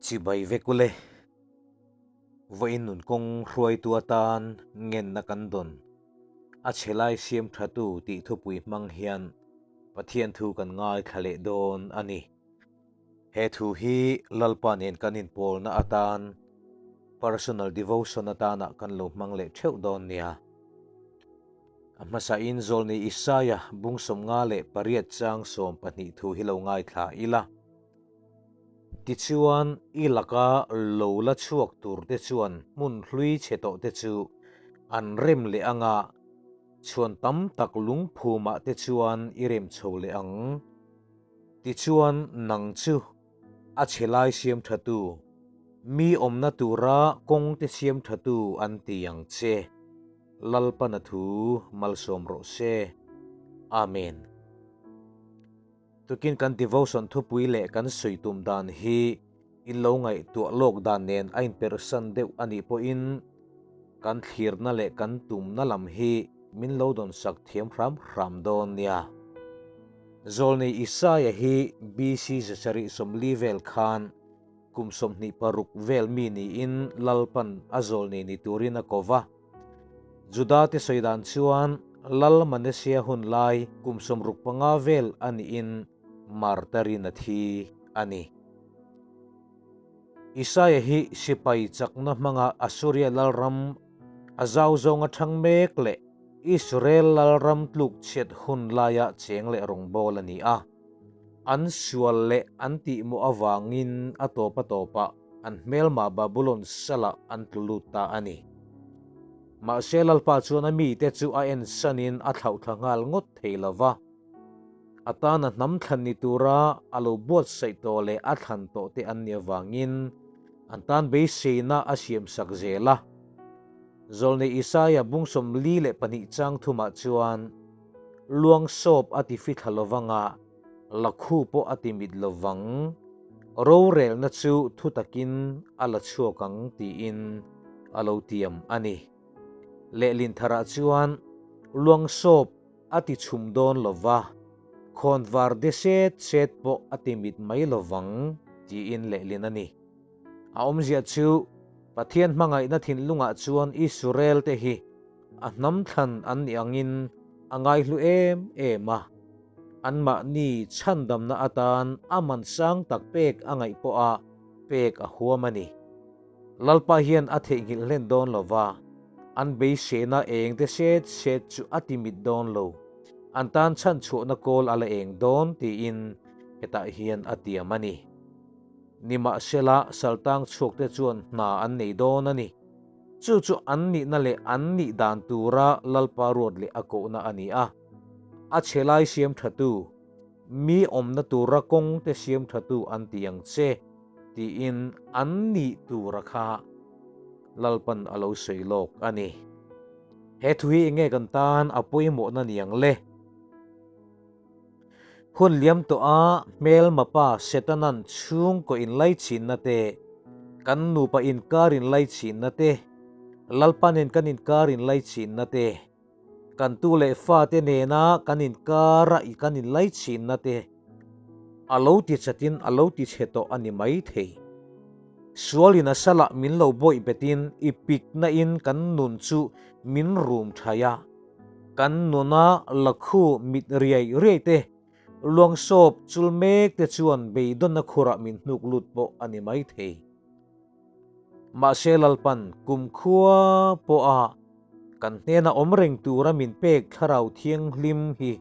Chibai vek ule. Vawiin nun kawng hruaitu atan ngenna kan dawn. A chhe lai siam thatu tih thupui hmang hian Pathian thu kan ngaithla leh dawn a ni. He thu hi Lalpa nen kan inpawlna atan personal devotion atana kan lo hmang leh theuh dawn nia. A hmasain Zawlni Isaia bung 58 chang 12 thu hi lo ngaithla ila. Tichuan, i laka lo la chhuak turte chuan hmun hlui chhe tawhte chu an rem leh ang a, chhuan tam tak lungphumah te chuan i rem chho leh ang. Tichuan, nang chu a chhe lai siam thatu, mi awmna tura kawng te siam thatu an ti ang che. Lalpana thu malsawm rawh se. Amen. Tukin kan devotion thupui leh kan sawi tum dan hi in lo ngaihtuah lawk dan nen a inperhsan deuh a nih pawhin kan thlirna leh kan tumna lam hi min lo dawnsak thiam hram hram dawn nia. Zawlnei Isaia hi BC 740 vel khan kum 26 vel mi niin Lalpan a zawlnei ni turin a ko va. Juda te sawi dan chuan Lal Manasseh hun lai kum 65 vel a niin martarin a thi a ni. Isaia hi sipai chakna hmanga Assuria lalram a zau zawnga thang mek leh Israel lalram tluk chhiat hun laia cheng leh rawngbâwl a ni a. An sual leh an tihmawh avangin a tawp a tawpah an hmelma Babulon salah an tlu lut ta a ni. Mahse Lalpa chuan a mite chu a en sanin a thlauhthla nghal ngawt thei lo va. A tana hnam thlan ni tura a lo buatsaih tawh leh a thlan tawh te an nih avangin an tan beiseina a siamsak zel a. Zawlnei Isaia bung 42 chang thumah chuan luang sawp a ti fithla lovanga lakhu pawh a ti mit lovang, rorelna chu thu takin a la chhuak ang tiin a lo tiam a ni. Lehlin tharah chuan luang sawp a ti chhum dawn lova, khawnvar de set set pawh a ti mit mai lovang tiin lehlin a ni. A awmzia chu Pathian hmangaihna thinlungah chuan Israel te hi a hnam thlan an nih angin a ngaihlu em em a, anmahni chhandamna atan a man sang tak pek a ngaih pawha pek a huam a ni. Lalpa hian a theihnghilh hlen dawn lo va, an beisehna eng te set set chu a ti mit dawn lo, an tan chhanchhuahna kawl a la eng dawn tiin hetah hian a tiam a ni. Nimahsela saltang chhuakte chuan hna an nei dawn a ni. Chu chu an nihna leh an nih dan tura Lalpa ruat leh a kohna a ni a. A chhe lai siam thatu, mi awmna tura kawng te siam thatu an ti ang che, tiin an nih tura kha Lalpan a lo sawi lawk a ni. He thu hi enge kan tan a pawimawhna ni ang le? Hun liam tawh a hmelma pa Setanan chhungkaw inlaichinna te, kan nupa inkar inlaichinna te, Lalpa nen kan inkar inlaichinna te, kan tu leh fate nena kan inkara kan inlaichinna te a lo ti chatin a lo ti chhe tawh a ni mai thei. Sualin a salah min lo bawih betin i pikna in kan nun chu min rum thai a. Kan nuna lakhu mit riai riai te, luang sawp chul mek te chuan beidawnna khurah min hnuk lut pawh a ni mai thei. Mahse Lalpan kumkhua pawha kan hnena awm reng tura min pek thlarau thianghlim hi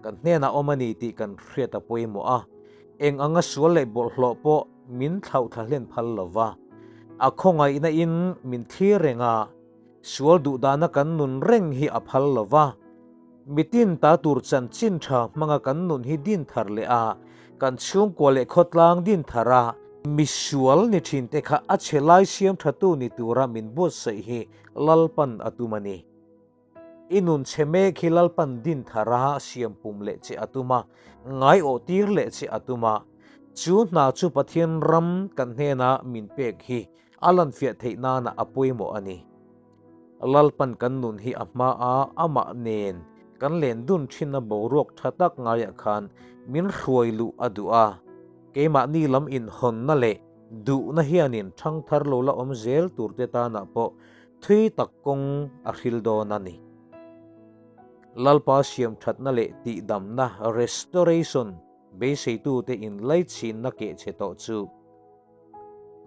kan hnenah awm a ni tih kan hriat a pawimawh a, eng anga sual leh bawlhhlawh pawh min thlauhthla hlen phal lova, a khawngaihna in min thlir reng a, Sual duhdana kan nun reng hi a phal lo va, mitin ta tur chanchin tha hmanga kan nun hi din thar leh a, kan chhungkua leh khawtlang din thar a, misual ni thin te kha a chhe lai siam thatu ni tura min buatsaih hi Lalpan a tum a ni. I nun chhe mek hi Lalpan din thar a siam pum leh che a tum a, ngaiawh tir leh che a tum a, chu hna chu Pathian ram kan hnena min pek hi A lanfiah theih nana a pawimawh a ni. Lalpan kan nun hi a hma a, amah nen kan len dun thinna boruak tha tak ngaiah khan min hruai luh a duh a. Keimahni lam inhawnna leh duhna hianin ṭhangthar lo la awm zel turte tanah pawh thui tak kawng a hril dawn a ni. Lalpa siamṭhatna leh tihdamna, restoration, beiseitute inlaichhinna kehchhe tawh chu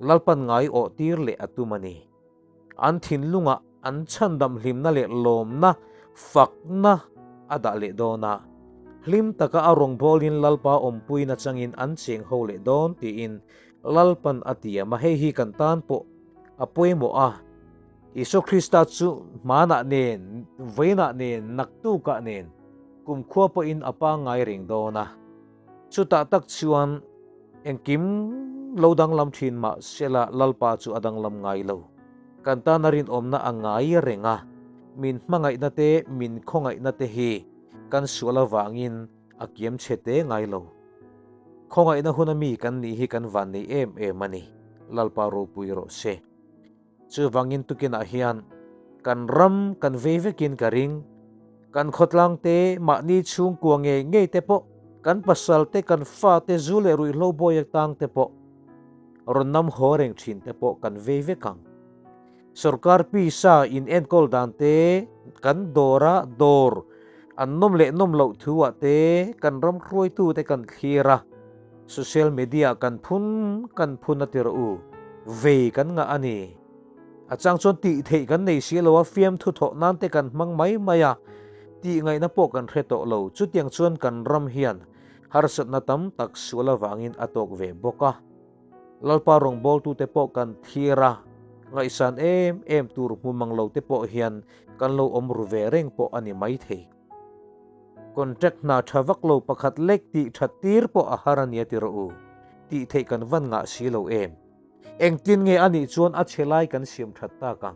Lalpan ngai awh tir leh a tum a ni. An thinlungah an chhandam hlimna leh lawmna, fakna a dah leh dawn a. Hlim taka a rawngbawlin Lalpa awmpuina changin an cheng ho leh dawn tiin Lalpan a tiam a, hei hi kan tan pawh a pawimawh a. Isua Krista chu hmanah nen, vawiinah nen, naktukah nen kumkhua pawhin a pangngai reng dawn a. Chutah tak chuan engkim lo danglam thin mah sela Lalpa chu a danglam ngai lo. Kan tana rinawmna a ngai reng a, min hmangaihna te, min khawngaihna te hi kan sual avangin a kiam chhe te ngai lo. Khawngaihna huna mi kan nih hi kan van nei em em a ni. Lalpa ropui rawh se. Chuvangin tukinah hian kan ram kan vei vekin ka ring. Kan khawtlang te, mahni chhungkua ngei ngei te pawh, kan pasal te, kan fa te, zu leh ruihhlo bawi atang te pawh rawn nam haw reng thin te pawh kan vei vek ang. Sorkar pisa in enkawl dan te, kan dawra dawr an nawm leh nawm loh thu ah te kan ram hruaitu te kan thlir a. Social media kan phun kan phun a ti rawh u, vei kan ngah a ni. A chang chuan tih theih kan nei si lo a, fiamthu thawh nan te kan hmang mai mai a, tih ngaihna pawh kan hre tawh lo. Chutiang chuan kan ram hian harsatna tam tak sual avangin a tawk ve bawk a. Lalpa rawngbawltute pawh kan thlir a, ngaihsan em em tur hmu mang lo te pawh hian kan lo awm ru ve reng pawh a ni maithei. Contract hna tha vak lo pakhat lek tih that tir pawh a har a nia ti rawh u, tih theih kan van ngah si lo em? Engtin nge a nih chuan a chhe lai kan siam that tak ang?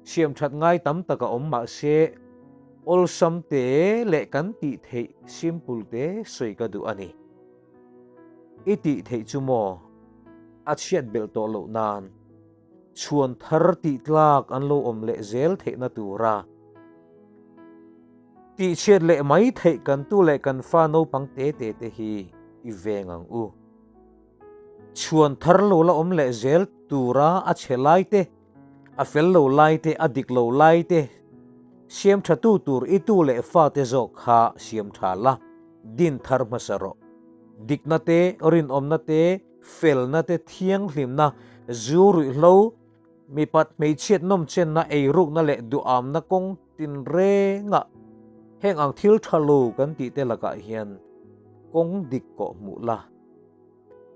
Siam that ngai tam tak a awm mah se awlsam te leh kan tih theih simple te sawi ka duh a ni. I tih theih chu maw? A chhiat belh tawh loh nan. Chhuan thar tih tlak an lo awm leh zel theihna tura tihchhiat leh mai theih kan tu leh kan fa naupang te te te hi i veng ang u. Chhuan thar lo la awm leh zel tura a chhe lai te, a fel lo lai te, a dik lo lai te siam tha tu tur i tu leh fa te zawk kha siam tha la, din thar hmasa rawh. Dikna te, rinawmna te, Felna te thianghlimna, zu ruihhlo, mipat hmeichhiat nawmchenna, eirukna leh duhamna kawng tinrengah heng ang thil tha lo kan tih te lakah hian kawng dik kawh hmuh la.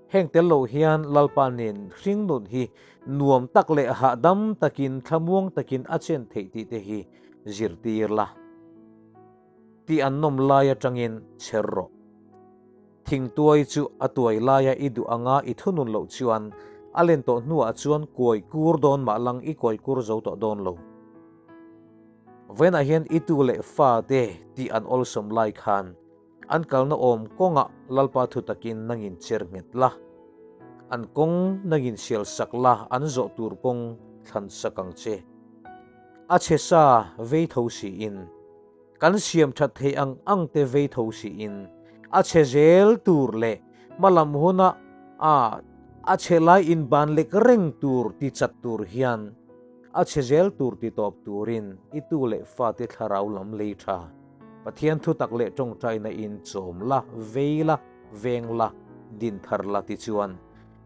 Heng tel lo hian Lalpa nen hringnun hi nuam tak leh hahdam takin thlamuang takin a chen theih tih te hi zirtir la. Tih an nawm lai atangin chher rawh. Thingtuai chu a tuai laia i duh anga i thunun loh chuan a len tawh hnuah chuan kuai kur dawn mah lang i kuai kur zo tawh dawn lo. Vawiinah hian i tu leh fa te tih an awlsawm lai khan an kalna awm kawngah Lalpa thu takin nangin cher nghet la, an kawng nangin sial sak la an zawh tur kawng thlan sak ang che. A chhe sa vei tho siin. Kan siam that thei ang ang te vei tho siin a chhe zel tur leh hmalam huna a a chhe lai inban lek reng tur ti chat tur hian a chhe zel tur ti tawp turin i tu leh fate thlarau lam lei tha Pathian thutak leh tawngtaina in chawm la, vei la, veng la, din thar la ti chuan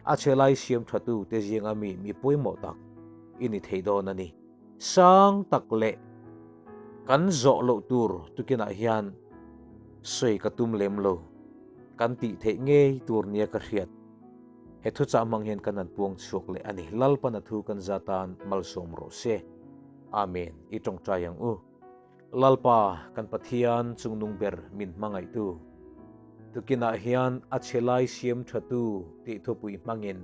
a chhe lai siam tha tu te zinga mi mi pawimawh tak i ni thei dawn a ni. Sang tak leh kan zawh loh tur tukinah hian sawi ka tum lem lo, kan tih theih ngei tur nia ka hriat. He thuchah hmang hian kan han puang chhuak leh a ni. Lalpan a thu kan za tan malsawm rawh se. Amen. I tawngtai ang u. Lalpa kan Pathian chungnung ber min hmangaihtu. Tukinah hian a chhe lai siam thatu tih thupui hmangin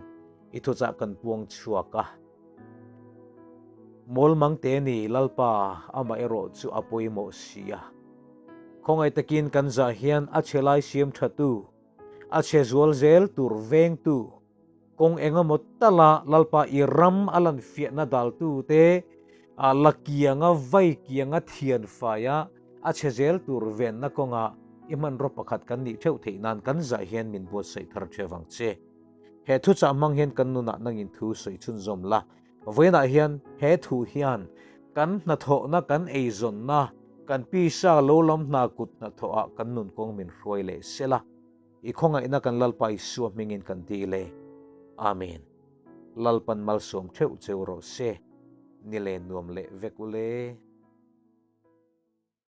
i thuchah kan puang chhuak a. Mawlmang te ni Lalpa amah erawh chu a pawimawh si a. Khawngaih takin kan zah hian a chhe lai siam thatu, a chhe zual zel tur vengtu, kawng engemaw tala Lalpa i ram a lan fiahna daltu te, a la kianga vai kianga thian faia a chhe zel tur venna kawnga i hmanraw pakhat kan nih theuh theih nan kan zah hian min buatsaih thar theuh vang che. He thuchah hmang hian kan nunah nangin thu sawi chhunzawm la. Vawiinah hian he thu hian kan hnathawhna, kan eizawnna, kan pisa lo lam hna kut hnathawhah kan nun kawng min hruai leh sela. I khawngaihna kan Lalpa Isua hmingin kan ti le. Amen. Lalpan malsawm theuh cheu rawh se. Ni le nuam leh vek u le.